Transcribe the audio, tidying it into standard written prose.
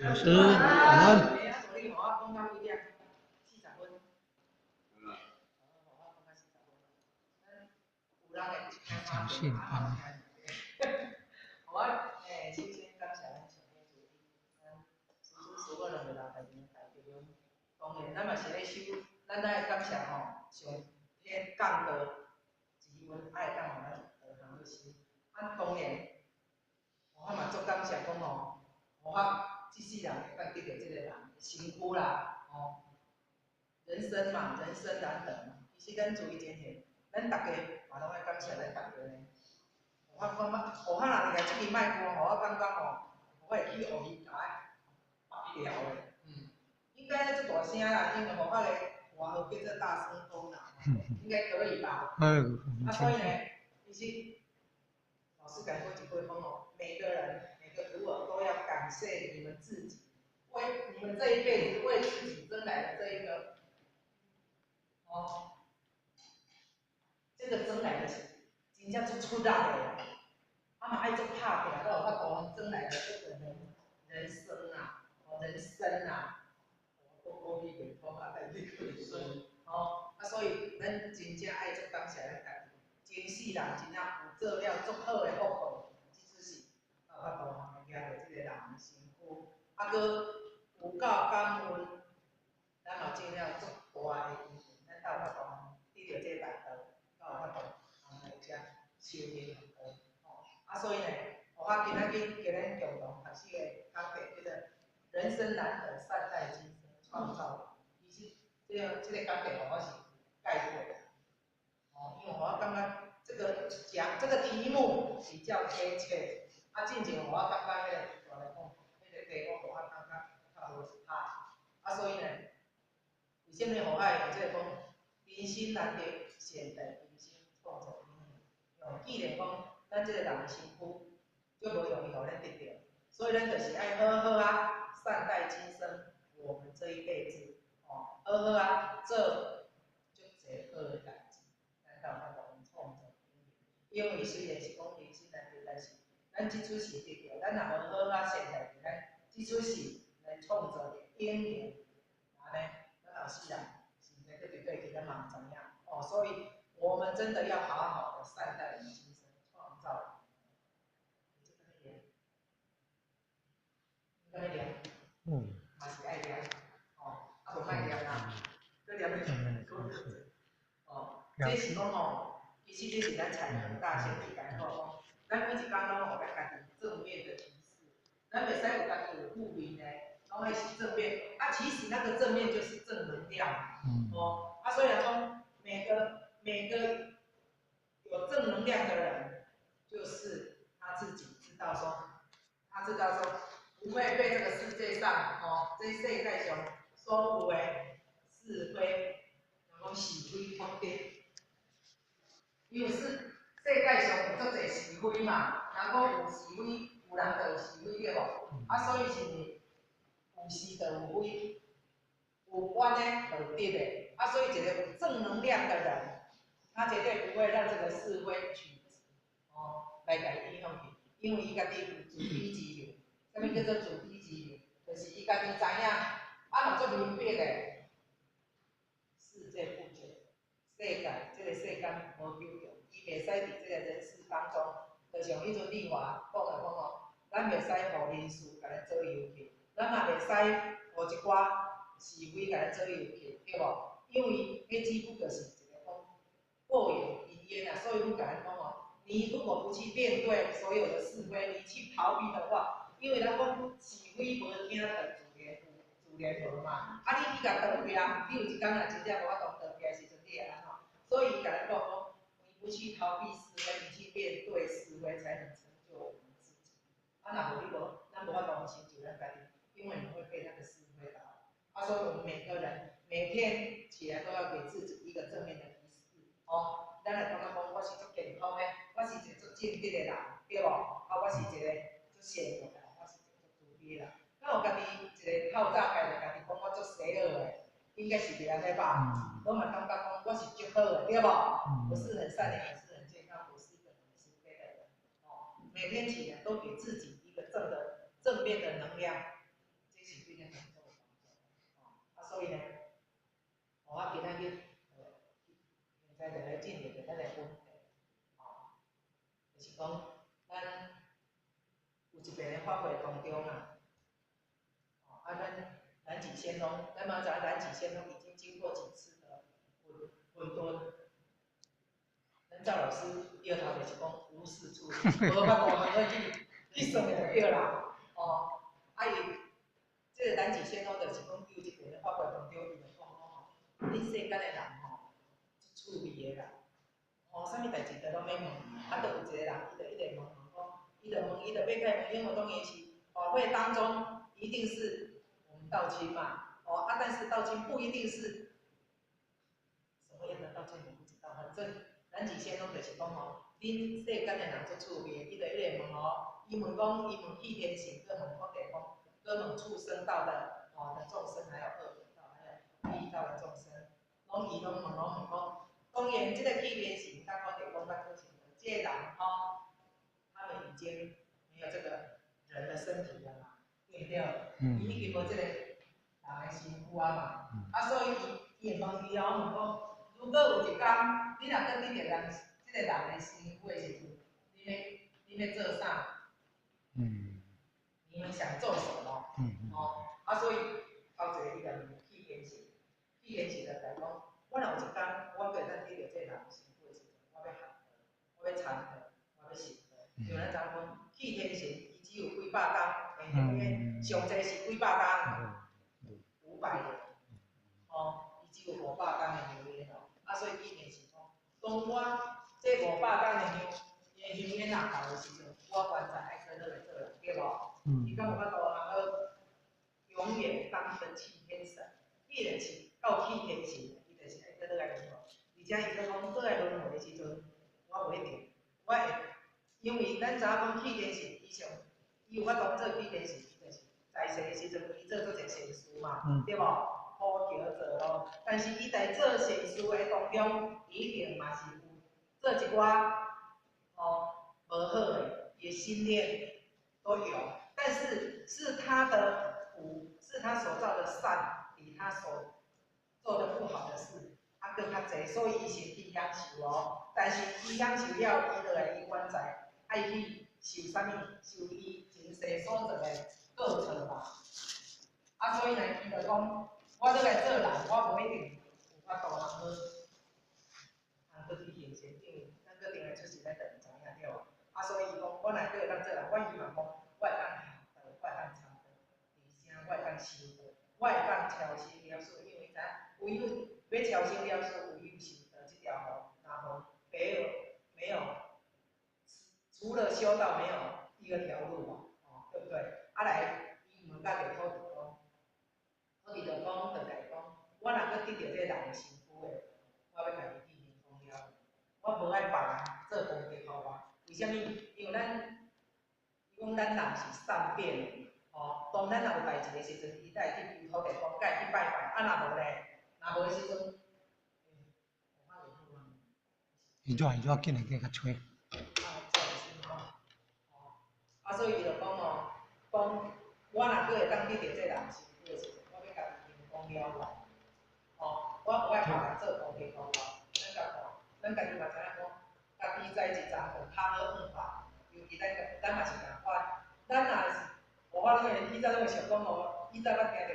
老師晚安。你予我講到幾點？40分。我講到40分。有人會張信安。我首先感謝咱上帝慈悲，咱師祖師母兩个留在咱台中。當然，咱嘛是咧修，咱愛感謝吼上天降道慈恩，愛當予咱道行去修。啊，當然，我嘛足感謝講吼，我這世人會當得著這個人身軀啦，吼，人生嘛，人生難得嘛。其實咱注意真濟，咱逐家嘛攏愛感謝咱家己呢。我感覺，我若掠這支麥克風，我感覺吼，我會去予伊共拔掉的。應該足大聲啦，因為我的外號叫做大聲公啦，應該可以吧？啊，所以呢，其實老師講過一句話哦，每個人每個徒兒都要感謝你們自己，為你們這一輩子為自己爭來的這一個，哦，這個爭來的是真正足出力的，啊嘛愛足拍拼，才有法度爭來的這個人生啊，哦，人生啊，我國語袂通啊，但是人生，哦，啊所以咱真正愛足感謝咱家己，前世人真正有做了足好的福報，這出世才有法度通會舉著這個人的身軀，啊閣有夠感恩，咱嘛種了足大的因緣，咱才有法度得著這個大道，才有法度通來遮修行學道，吼，啊所以呢，我今仔日共咱共同學習的講題叫做人生難得，善待今生，創造。其實這個講題我是蓋過的，哦，因為我感覺這個講這個題目比較貼切，啊，進前我感覺彼個來講，彼個題目我感覺較無拍，啊，所以呢，為啥物予愛有這個講人生難得，善待今生，創造永恆。既然講咱這個人的身軀足無容易予咱得著，所以咱就是愛好好啊善待今生，我們這一輩子，哦，好好啊做足濟好的代誌，咱才有法度創造永恆。因為雖然是講人生難得，但是咱這出世得著，咱若無好好啊善待咱這出世來創造的永恆，按呢，咱後世人是毋是閣對過去，咱嘛毋知影。哦，所以我們真的要好好的善待我們今生，創造。這個咩念？嘛是愛念，哦，啊無莫念啦，閣念哦，這是講吼，其實這是咱產能大仙佇共咱講，咱每一工攏予咱家己正面的提示，咱袂使有家己有負面的，攏愛是正面。啊，其實那個正面就是正能量。哦，啊，所以來講，每個有正能量的人，就是他自己知道說，他知道說，不會被這個世界上，哦，這世界上所有的是非，人講是非曲直，因為是世界上有足濟是非嘛，人講有是非，有人就有是非對無？啊，所以是毋有是就有非，有冤的就有得的，啊，所以一個有正能量的人，他絕對不會讓這個是非曲直，哦，來共伊影響去，因為伊家己有自知之明。啥物叫做自知之明？就是伊家己知影，啊嘛足明白的，世界不久，世界這個世間無久長，伊袂使佇這個人世當中，就像彼陣麗華講的講吼，咱袂使予人事共咱左右去，咱嘛袂使予一寡是非共咱左右去，對無？因為彼只不過是一個講過眼雲煙啊，所以阮共咱講吼，你如果不去面對所有的是非，你去逃避的話，因為咱講是非無聽斷，自然有自然無嘛。啊，你去共逃避，你有一工若真正無法度逃避的時陣，你會按怎？所以共咱講講，你不去逃避是非，你去面對是非，才能成就我們自己。啊，若無你無，咱無法度成就咱家己，因為你會被那個是非打擾。啊，所以我們每個人每天起來都要給自己一個正面的提示，哦，咱來感覺講我是足健康的，我是一個足正直的人，對無？啊，我是一個足善良的人，我是一個足慈悲的人。敢有家己一個透早起來，家己講我足邪惡的，應該是袂按呢吧？我嘛感覺講我是足好的，對無？我是很善良，我是很健康，我是一個很慈悲的人。哦，每天起來都給自己一個正面的能量，這所以呢，我今仔日現在就來進入著咱的問題，吼，就是講咱有一遍的法會當中啊，吼，啊，咱咱幾仙攏，咱嘛知影咱幾仙攏已經經過幾次的混沌。咱趙老師搖頭就是講無是處，無法度通去算的就對啦，哦，啊伊，這個咱幾仙攏就是講有一遍的法會當中，伊就講講吼，恁世間的人吼，足趣味的啦，吼，啥物代誌都攏欲問，啊，就有一個人，伊就一直問問講，伊就問，伊就欲開問，因為當然是法會當中一定是我們道親嘛，哦，啊，但是道親不一定是什麼樣的道親，我不知道，反正咱幾仙攏就是講吼，恁世間的人足趣味的，伊就一直問吼，伊問講，伊問替天行，閣問土地公，閣問畜生道的，吼的眾生，還有餓鬼道，還有地獄道的眾生，攏伊攏問攏問講，當然這個替天行佮土地公佮畜生道，這個人吼，他們已經沒有這個人的身體了嘛，對不對？伊已經無這個人的身軀啊嘛，啊，所以伊伊會問伊哦，問講，如果有一工，你若閣得著人這個人的身軀的時陣，你欲做啥？你們想做什麼？哦，啊，所以頭一個伊就問替天行，替天行就來講，我若有一工，我閣會當得著這個人的身軀的時陣，我欲學道，我欲參道，我欲修道。因為咱知影講，替天行伊只有幾百工，的香煙，上濟是幾百工，500年，哦，伊只有五百工的香煙哦。啊，所以替天行講，當我這五百工的香煙若到的時陣，我完全愛閣落來做人，對無？伊敢有法度通好永遠當個替天神？既然是到替天神，伊就是愛閣落來輪迴。而且伊閣講，閣來輪迴的時陣，我無一定，我會，因為咱知影講替天神，伊上，伊有法度做替天神，伊就是在世的時陣，伊做足濟善事嘛，對無？鋪橋造路，但是伊在做善事的當中，一定嘛是有做一寡吼無好的，伊的心念都有，但是是他的福，是他所造的善，比他所做的不好的事啊閣較濟，所以伊是去享受哦。但是伊享受了，伊落來伊原在愛去受啥物？受伊前世所做的過錯吧。啊，所以呢，伊就講，我落來做人，我無一定有法度通好，通閣去現身，因為咱閣定來出世，咱就毋知影對無？啊，所以伊講，我若閣會當做人，我希望講，我會當學道，我會當參道，而且我會當修道，我會當超生了事，因為知影唯有欲超生了事，唯有修道這條路，若無沒有沒有，除了修道沒有第二條路嘛，哦，對不對？啊來，伊問甲著土地公，土地就講，就共伊講，我若閣得著這個人的身軀的，我欲共伊去行功了，我無愛別人做功德予我，為啥物？因為咱，伊講咱人是善變的，吼，當咱若有代誌的時陣，伊才會去求土地公，才會去拜拜，啊若無咧，若無的時陣，伊怎伊怎緊來去較吹。啊，這樣子吼，啊，所以伊就講哦，講我若閣會當得著這個人身軀的時陣，我欲共伊行功了願，吼，我無愛別人做功德予我，咱家看，咱家己嘛知影講，家己知一層就較好五百，尤其咱咱嘛是仝款，咱若是無法度，以早攏會想講吼，以早咱聽著